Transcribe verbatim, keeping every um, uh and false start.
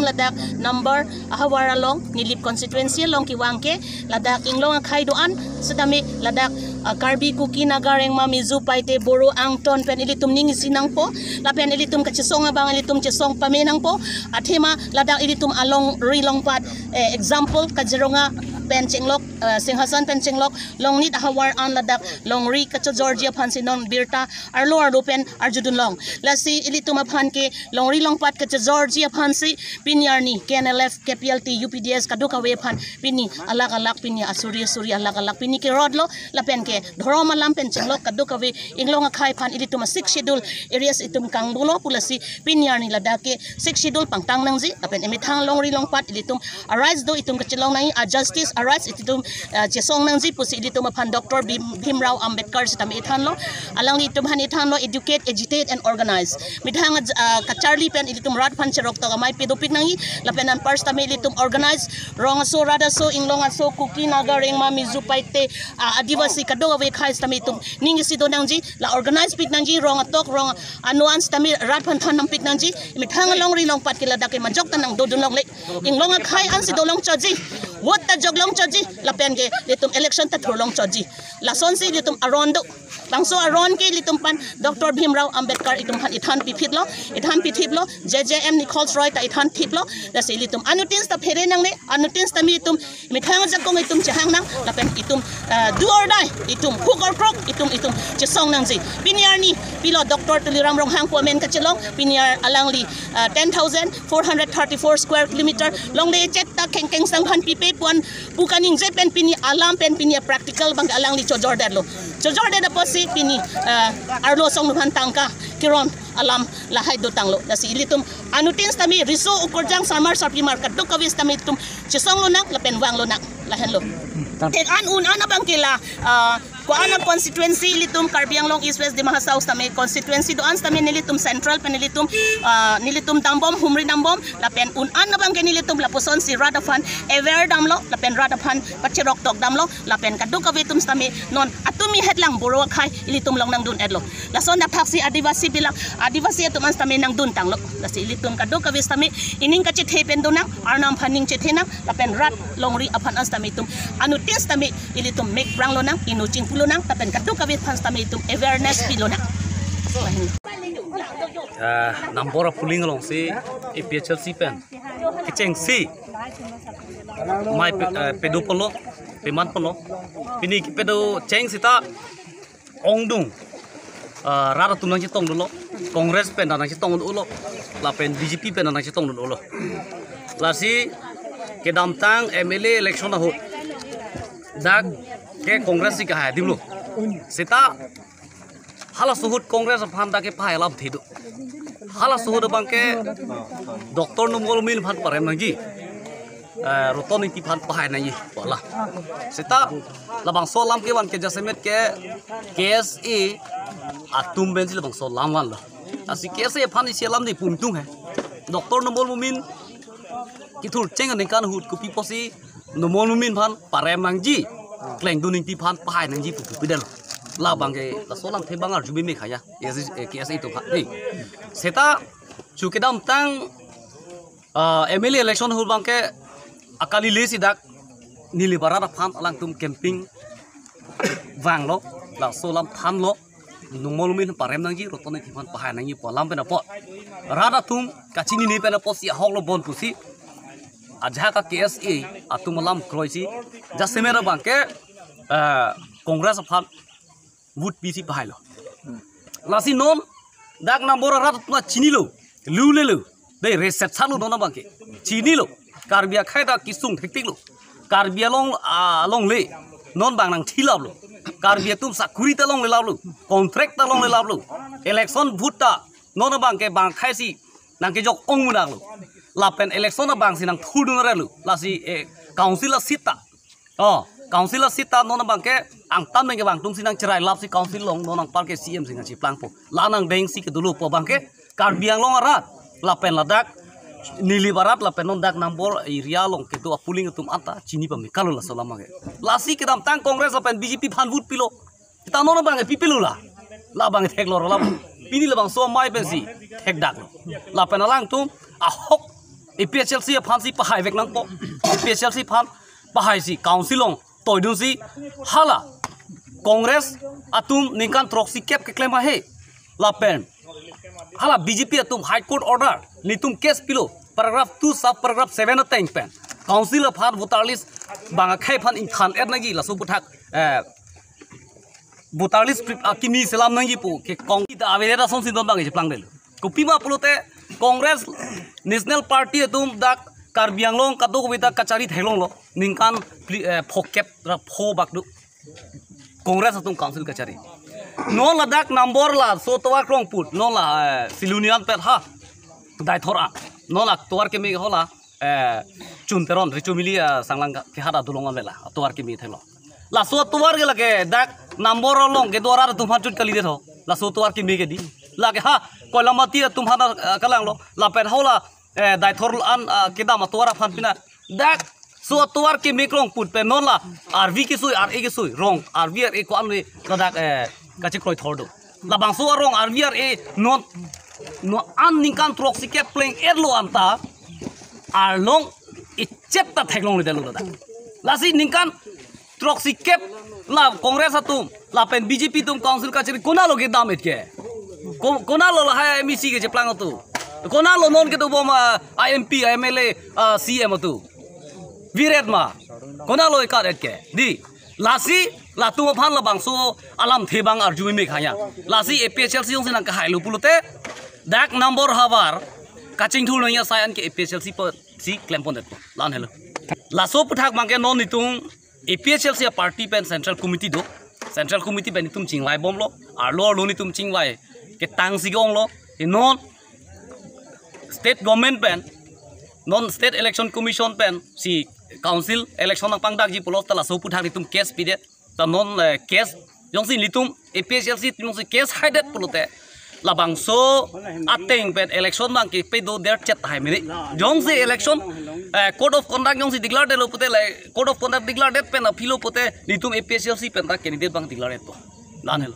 Ladak number ahavar along, Nilip constituency along kevang ke, ladak inglong akhei do-an setame ladak, ah, Karbi, Kuki, Naga, Rengma, Mizo, Paite, Boro, Angton pen ilitum ning isi nangpo, lapen ilitum kachesong abang ilitum chesong pame nangpo, athema ladak ilitum alongri longpat, eh, example Kaziranga pen chenglok, eh, Singhason pen chenglok, Longnit ahavar an ladak longri kachojorji aphan si non birta arlo arlo pen arjudun long. Lasi ilitum aphan ke longri longpat kachojorji aphan si pini arni K N L F, K P L T, U P D S kadokave aphan pini alak alak, pini asuri asuri alak alak pini kerot lo, lapen ke dhorom alam pen chenglok kadokave inglong akhei aphan ilitum a Sixth Schedule areas itum kangbulo pu lasi pini arni ladak ke Sixth Schedule pangtang nangji, lapen emethang longri longpat ilitum a rights do itum kachelong nangji, a justice a rights itum, ah, chesong nangji pusi ilitum aphan Doctor Bhim, Bhimrao Ambedkar setame ithanlo, alangli itum aphan ithanlo, educate, agitate and organize. Methang, ah, kacharli pen ilitum rat aphan cheroktok amei pedopik nangji, lapen anpar setame ilitum organize, rong aso, rat aso, inglong aso, Kuki, Naga, Rengma, Mizo, Paite, ah, Adivasi kadokave akhei setame itum ning isi do nangji, la organize pik nangji, rong atok, rong ano an setame rat aphan than nampik nangji, methang alongri longpat ke ladak ke majok ta nangdodun longle. Inglong akhei ansi dolong choji, vote ta jok long choji, lapen ke ilitum election ta thur long choji. Lasonsi ilitum aron do. Bangso aron ke ilitum aphan Doctor Bhimrao Ambedkar itum aphan ithan piphit lo, ithan pithip lo, J J M Nichols Roy ta ithan thip lo. Lasi ilitum anuttin ta phere nangne, anuttin setame itum methang ajakong itum chehang nang, lapen itum, ah, do or die, itum hook or crook, itum, itum chesong nangji. Pini arni pilo Doctor Tuliram Ronghang pu amen kachelong, pini ar alangli, ah, ten thousand four hundred thirty-four square kilometer longle chet ta khengkheng sang aphan pipe pu-an pu kaningje pen pini alam pen pini practical abang alangli chojordetlo. Chojordet apotsi pini, ah, arlo asong aphan tangka keron alam lahai dotanglo. Lasi ilitum anuttin setame riso ukorjang sarmar sarpimar kadokave setame itum chesong lonang lapen vang lonang, lahenlo. Thek an un an abang ke la, ah, ko-an a constituency ilitum Karbi Anglong East West Dima Hasao setame constituency do-an setame nelitum central pen nelitum, ah, nelitum dambom, humri dambom, lapen un an abang ke nelitum lapusonsi rat aphan aware damlo, lapen rat aphan pacheroktok damlo, lapen kadokave atum setame non atumi hetlang Boro akhei ilitum along nangdun-etlo. Lason athaksi Adivasi bilak, Adivasi atum an setame nangduntanglo. Lasi ilitum kadokave setame ining kachethe pen donang, Arnam aphan ning chethenang, lapen rat longri aphan an setame itum anuttin setame ilitum mek prang lonang, inu chingpu lonang, lapen kadokave aphan setame itum awareness pi lonang. Ah, number a polling alongsi A P H L C pen kechengsi amei pe-, eh, pedo pulo, peman pulo. Pini kepedo cheng seta ongdung, ah, rat atum nangchetong dolo, Congress pen nangchetong dolo, lapen B J P pen nangchetong dolo. Lasi kedamtang M L A election ahut dak ke Congress si kahai adim lo. Seta halaso ahut Congress aphan dak ke pahai alamthe do. Halaso ahut abang ke Doctor Numal Momin aphan parem nangji, eh, Roton Engti aphan pahai nangji pu la. Seta labangso alam kevan ke jasemet ke K S A atum pensi labangso alam vanlo. Lasi K S A aphan isi alam di pumtung he. Doctor Numal Momin kethur cheng aningkan ahut kopi pusi Numal Momin aphan parem nangji, Klengdun Engti aphan pahai nangji pu pu pidel. Labang ke laso alamthe abang arju meme khaya, K S A, eh, K S A atum aphan. Ni. Seta chu kedamtang, ah, M L A election ahut abang ke akali le si dak Nilip arat aphan alangtum campaign vanglo, laso alam thanlo, Numal Momin parem nangji, Roton Engti aphan pahai nangji pu alam pen apot, rat atum kachinine pen apotsi ahok lo bon pusi, ajahak a K S A atum alam kroisi, jasemet abang ke, eh, Congress aphan vote pisi pahailo. Lasi non dak number arat atum chinilo, lulelo, dei reset salo non abang ke chinilo. Karbi akhei dak kesung thektiklo. Karbi along, ah, alongle non abang nangthilaplo. Karbi atum sakuri ta longlelaplo, contract ta longlelaplo. Election vote ta non abang ke bang akhei si nangkejok ong munak lo. Lapen election abang si nangthurdun relo. Lasi, eh, council a seat ta, oh, council a seat ta non abang ke angtan nangkevang atum si nangcherai lap si council along non anpar ke C M si nangcheplangpo. La nangdeng si kedolo pu abang ke Karbi Anglong arat, lapen ladak Nilip arat, lapen non dak number area along kedo a polling atum anta chini pame kalo laso alam abang ke. Lasi kedamtang Congress lapen B J P aphan vote pilo. Seta non abang ke pipilo la. Labang ke theklor la. Pini labangso amei pensi thekdaklo. Lapen alangtum ahok APHLC aphansi pahai vek nangpo. APHLC aphan pahaisi council along toidunsi hala Congress atum ningkan throksi kep keklem ahe lapen hala BJP atum High Court order nelitum case pilo, paragraph two sub paragraph seven ateng pen council aphan voter list bang akhei aphan ingthan-et nangji, laso aputhak eh, voter list prep akimi selam nangji pu ke kong ita avere da song sindon bang ije plang del. Kopima pulote Congress National Party atum dak Karbi Anglong kadokave ta kachari theklonglo. Ningkan pli- eh, phokep ra pho bak do. Congress atum council kachari. Non ladak number laso tovar krongput. Non la eh, Silonijan pet ha. Daithor a. Non la tovar keme hola eh, Chun Teron, Richo Mili, eh, Sanglang ke- kehat adolong an vela, atovar keme thelo. Laso atovar ke lake dak number along kedo arat atum aphan chot kalidet ho. Laso atovar keme ke di. Lake ha, Koilamati atum aphan, eh, kalanglo. Lapen hola, eh, Daithor an, eh, kedam atovar aphan pina. Dak, so atovar keme krongput pen non la, RV kesui, RA kesui, rong, RV RA ko-an le, ladak, eh, kachekroi thor do. Labangso arong RV RA non, non an ningkan throksi kep pleng-etlo anta, arlong ichet ta theklongledetlo ladak. Lasi ningkan throksi kep la Congress atum, lapen BJP atum council kachari konatlo kedam-et ke. Ko- konatlo lahai MAC kecheplang atum. Konatlo non kedobom a MP, a MLA, a CEM atum. Viret ma. Konatlo ikat-et ke. Di. Lasi, latum aphan labangso alamthe bang arju meme khaya. Lasi APHLC jongsi nangkahailo pulote, dak number havar, kachingthur nangji asai an ke APHLC pensi klempon det. La-an helo. Laso aputhak bang ke non nelitum APHLC a party pen Central Committee do. Central Committee pen nelitum chingvaibomlo. Arlo arlo nelitum chingvai ketangsi ke-onglo. Inon State Government pen, non State Election Commission pensi council election nangpangdakji pulo ta laso aputhak nelitum case pidet. Ta non, eh, case jongsi nelitum APHLC jongsi case haidet pulote, labangso ateng pen election bang kepedo derchet hai mene. Jongsi election, eh, code of conduct jongsi declare detlo pute, like, code of conduct declare det pen aphi lo pute nelitum APHLC pen ta candidate bang declare detpo. La-an helo.